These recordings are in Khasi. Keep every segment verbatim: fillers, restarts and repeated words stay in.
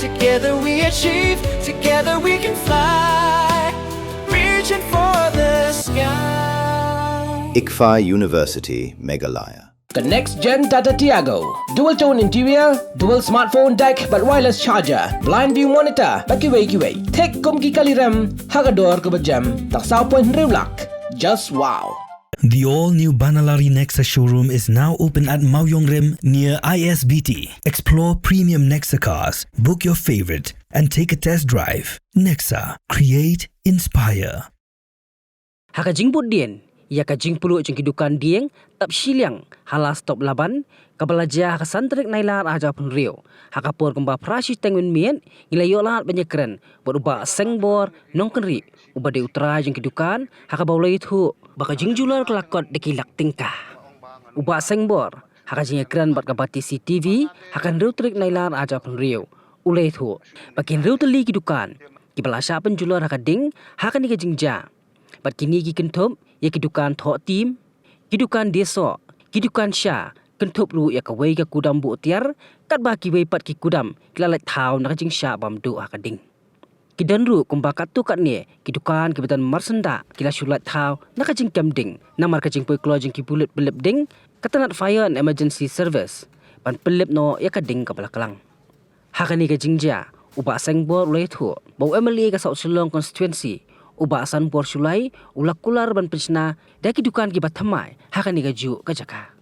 Together we achieve, together we can fly, reaching for the sky. ICFAI University, Meghalaya. Ka next gen Tata Tiago. Dual tone interior, dual smartphone deck bad wireless charger, blind view monitor bad kiwei kiwei. Thik kum ki kali rem ha ka dor kaba jem. Tang saw point hynriew lak. Just wow. The all-new Banalari Nexa showroom is now open at Mawiong Rim near I S B T. Explore premium Nexa cars, book your favorite, and take a test drive. Nexa, create, inspire. Ha ka jingbud dien ïa ka jingpluh jong ki dukan dieng tap shiliang ha la stop Laban, kaba la jia ha ka san tarik Nailar arhajar arphew hynriew, ha ka por kumba phra shiteng mynmiet, ngi la ïoh lad ban ïakren bad u Bah Sengbor Nongkynrih, uba dei u trai jong ki dukan, ha kaba u la ïathuh ba ka jingjulor ka la kot da ki lak tyngka. U Bah Sengbor, ha ka jingïakren bad ka Batesi T V ha ka hynriew tarik Nailar arhajar arphew hynriew, u la ïathuh ba ki hynriew tylli ki dukan kiba la shah pynjulor ha ka ding ha kane ka jingjia. Bad kine ki kynthup ïa ki dukan thoh tim, ki dukan die soh, ki dukan sha, kynthup ruh ïa kawei ka kudam buh tiar, katba kiwei pat ki kudam ki la lait thaw na ka jingshah bam duh ha ka ding. Ki don ruh kumba katto katne ki dukan kiba don marsyndah ki la shu lait thaw na ka jingkem ding namar ka jingpoi kloi jong ki pulit pynlip ding, ka tnat Fire and Emergency Service, ban pynlip noh ïa ka ding kaba la klang. Ha kane ka jingjia, u Bah Sengbor u la ïathuh ba u M L A ka South Shillong Constituency, u Bah Sanbor Shullai, u la kular ban pynshna da ki dukan kiba thymmai ha kane kajuh ka jaka.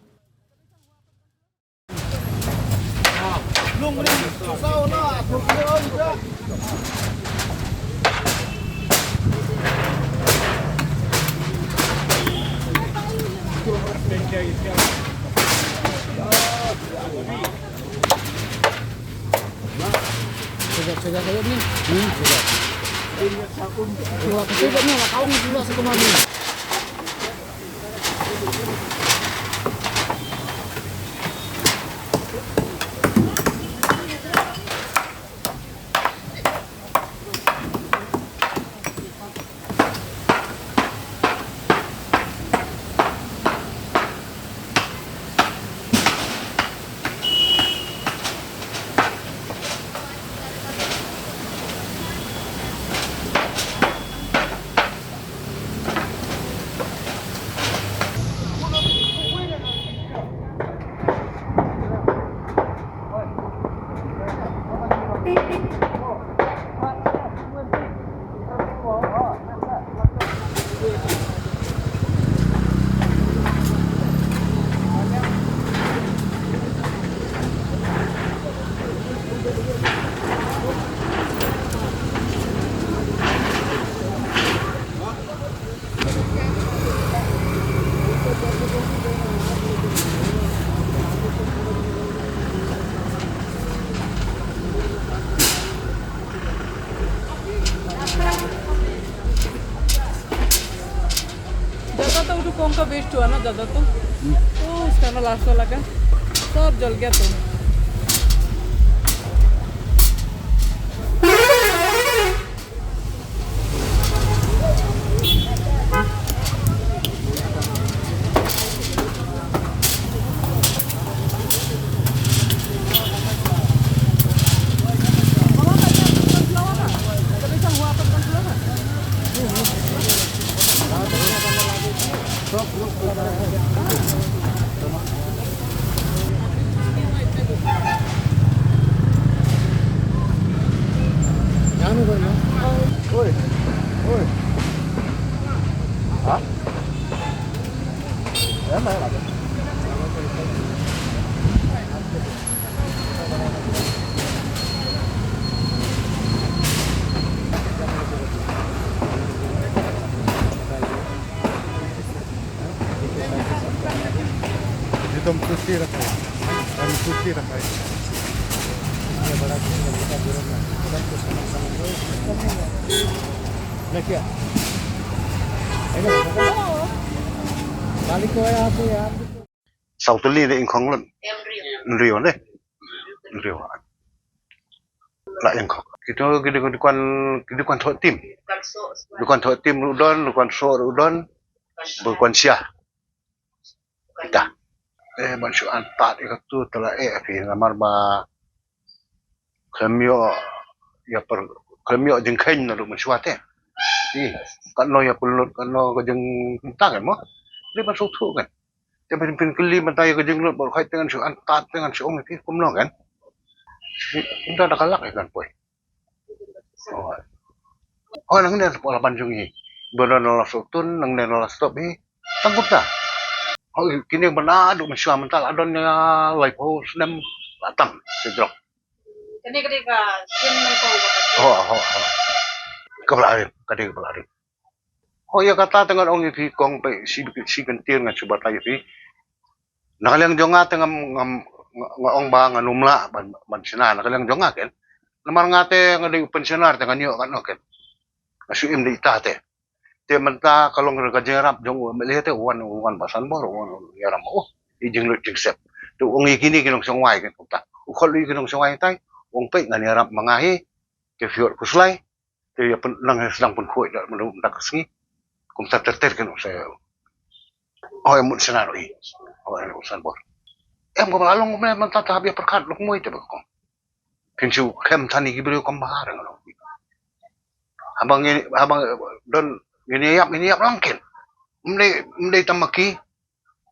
ज्यादा तो उठो कौन का वेस्ट हुआ ना, ज्यादा तो। तो उसका ना लास्ट वाला का सब जल गया तो। Oi. Oi. Ha? ये तो हम कुर्सी रखा है, हम कुर्सी रखा है। इसमें बड़ा चीज लगता है, जरूरत ना, सब कुछ समझ समझ लो। मैं क्या? है ना? मालिक को है यहाँ पे, यहाँ पे। Saw tylli ne ing khong lem. Hynriew ne. Hynriew. La ing khong. Kito ki dukan, ki dukan thoh tim. Dukan thoh tim ruh don, dukan soh ruh don. Dukan sha. Kita. Eh, ban shu an pat ïa katu tala eh phi namar ba khlem ïoh ïa pyrkhat ïa jingkheiñ naduh mynshuwa te. Ï, katno ïa pynlut, katno ka jingtang mo. Dei ban sngewthuh kan. Te phin, phin kylli mynta ïa ka jinglong bad khuid te ngan shu antat te ngan shu ong ïa phi kumno kan. Mynta da ka lak ïa kan poi. Oh. Oh, nangne la ban jong ngi. Ba don la sutun, nangne la stop hi. Tang kumta. Oh, kine ba naduh mynshuwa mynta la don ïa laiphew snem la tam sha jrong. Kane ka dei ka sien nyngkong kaba. Ho, ho, ho. Kaba la rim, ka dei kaba la rim. Ho, ïa kata te ngan ong ïa phi kong, peit shi, shi kyntien ngan shu batai ïa phi. Na ka liang jong nga te ngam, ngam, nga, nga ong ba ngan ym lah ban, ban shna na ka liang jong nga ken. Namar nga te nga dei u pensioner te ngan ïoh katno ken. Nga shu im da ita te. Te mynta ka long ka jingïarap jong u M L A te, u wan, u wan ba san bor, u wan u ïarap ma u. I jinglut jingsep. Te u ong ïa kine ki nongshong wai ken kumta. U khot lut ïa ki nongshong wai tai. U ong peit ngan ïarap ma nga hi. Te phi ot khuslai. Te ïa pyn, nang sdang pynkhuid da mynta ka sngi. Kumta ter ter ken u sa. Hoi mut sna ri. Hoi u san bor. Em ko ba long me mynta ta hap ïa pyrkhat lok moi te ba ko. Phin shu khlem than ïa ki briew kam bha re ngan ong. Haba ngi, haba don ngin ïap, ngin ïap lang ken. Ym dei, ym dei tang ma ki.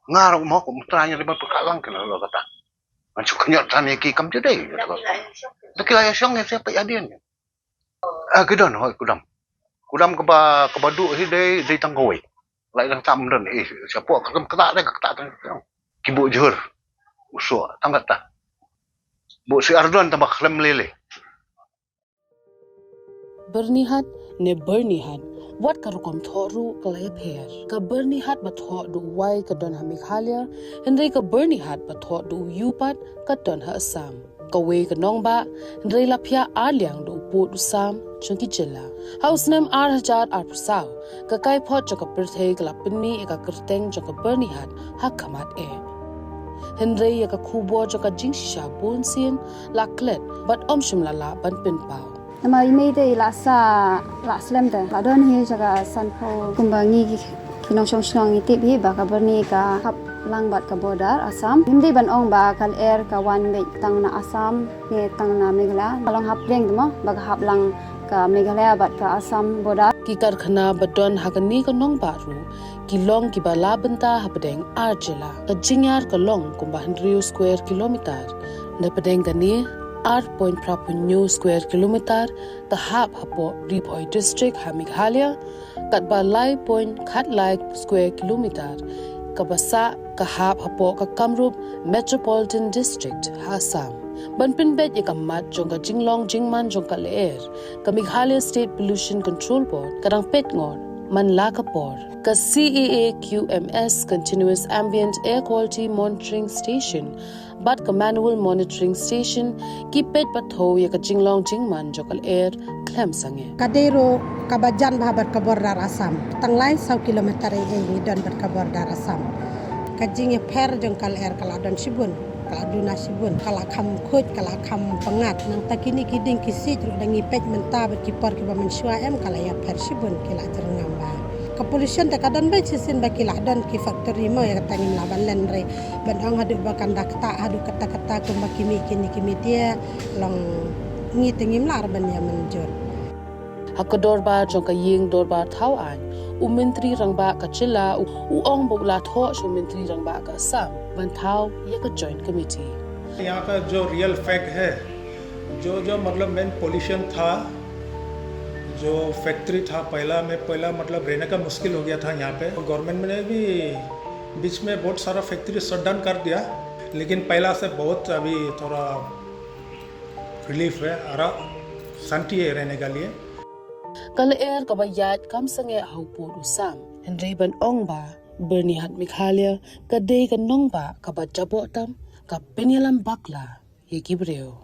Nga ruh mo kum trai ïa dei ban pyrkhat lang ken lo kata. Ngan shu khñiot than ïa ki kam ju dei. Da ki la ïa shong ïa se peit hadien. Ah, ki don hoi kudam. Kudam kaba, kaba duh hi dei, dei tang kawei. Lai dang tam don, eh, shapoh ka kam kata dei ka kata tang. Ki buh jhur. U soh tang kata. Buh syiar don tang ba khlem lele. Byrnihat ne Byrnihat, wat ka rukom thoh ruh ka la ïapher. Ka Byrnihat ba thoh da u Y ka don ha Meghalaya, hynrei ka Byrnihat ba thoh da u U pat ka don ha Assam. Kawei ka nongbah, hynrei la phiah ar liang da u pud u sam jong ki jylla. Ha u snem ar hajar arphew saw, ka kaiphod jong ka pyrthei ka la pynmih ïa ka kyrteng jong ka Byrnihat ha khmat eh. Hynrei ïa ka khubor jong ka jingshisha bunsien la klet bad ym shym la lah ban pynpaw. Namar i mei te i la sah, la slem te. La don hi jaka sanphew kumba ngi ki, ki nongshong shnong ngi tip hi ba ka Byrni ka hap lang bad ka border Assam. Ngim dei ban ong ba ka lyer ka wan beit tang na Assam ne tang na Meghalaya. Ka long hapdeng te mo ba ka hap lang ka Meghalaya bad ka Assam border. Ki karkhana ba don ha kane ka nongbah ruh ki long kiba la bynta hapdeng ar jylla. Ka jingïar ka long kumba hynriew square kilometer. Napdeng kane ar point phra phew hynñiew square kilometer ka hap hapoh Ri Bhoi District ha Meghalaya, katba lai point khatlai square kilometer kaba sah ka hap hapoh ka Kamrup Metropolitan District ha Assam. Ban pynbeit ïa ka mat jong ka jinglong jingman jong ka lyer, ka Meghalaya State Pollution Control Board ka dang peit ngor man la ka por. Ka C A A Q M S, Continuous Ambient Air Quality Monitoring Station bad ka Manual Monitoring Station ki peit pathew ïa ka jinglong jingman jong ka lyer khlem sangeh. Ka dei ruh kaba jan bha bad ka border Assam, tang lai saw kilometer ei ei ngi don bad ka border Assam. Ka jingïapher jong ka lyer ka la don shibun, ka la duna shibun, ka la kham khuid, ka la kham pyngngad. Nangta kine ki dieng ki siej ruh da ngi peit mynta bad ki por kiba mynshuwa em ka la ïapher shibun, ki la jyrngam bha. Ka pollution te ka don beit shisien ba ki la don ki factory mo, ïa kata ngim lah ban len re. Ban ong haduh ba kan da ktah haduh katta katta kumba ki mih kine ki media, long ngi te ngim lah re ban ïa mynjur. Ha ka dorbar jong ka ïing dorbar thaw aiñ, u Myntri Rangbah ka jylla u, u ong ba u la thoh sha u Myntri Rangbah ka Assam ban thaw ïa ka Joint Committee. यहाँ का जो रियल फैक्ट है, जो जो मतलब मेन पोल्यूशन था, जो फैक्ट्री था पहला में, पहला मतलब रहने का मुश्किल हो गया था यहाँ पे। गवर्नमेंट ने भी बीच में बहुत सारा फैक्ट्री शट डाउन कर दिया, लेकिन पहला से बहुत अभी थोड़ा रिलीफ है, आराम, शांति है रहने के लिए। Ka lyer kaba ïaid kam sangeh ha u pud u sam, hynrei ban ong ba Byrnihat Meghalaya ka dei ka nongbah kaba jaboh tam, ka pynïalam bakla ïa ki briew.